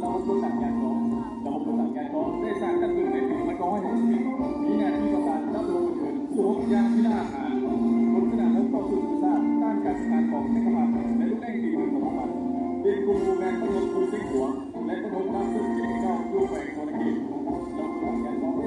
ລະບົບລົດຕັດຍາງກອງ ລະບົບລົດຕັດຍາງກອງໄດ້ສ້າງຕັ້ງຂຶ້ນໃນປີໜຶ່ງພັນເກົ້າຮ້ອຍຫົກສິບເອັດ ມີໜ້າທີ່ວ່າການຮັບຮູ້ເງິນທຶນສວມຢ່າງກິລາອາຫານ ບົນຂະໜາດຫົກຕໍ່ສູນສາມ ຕ້ານການທຳລາຍຂອງຈັກກະພັດ ແລະ ລົດແລ່ນຕີນຂອງພວກມັນ ເປັນກຸ່ມໂຮງງານປະລົດຢູ່ເຊກຂວາງ ແລະ ປະລົດຕາມສຸດເຂດເກົ້າຢູ່ແຂວງສະຫວັນນະເຂດ ລະບົບລົດຕັດຍາງກອງໄດ້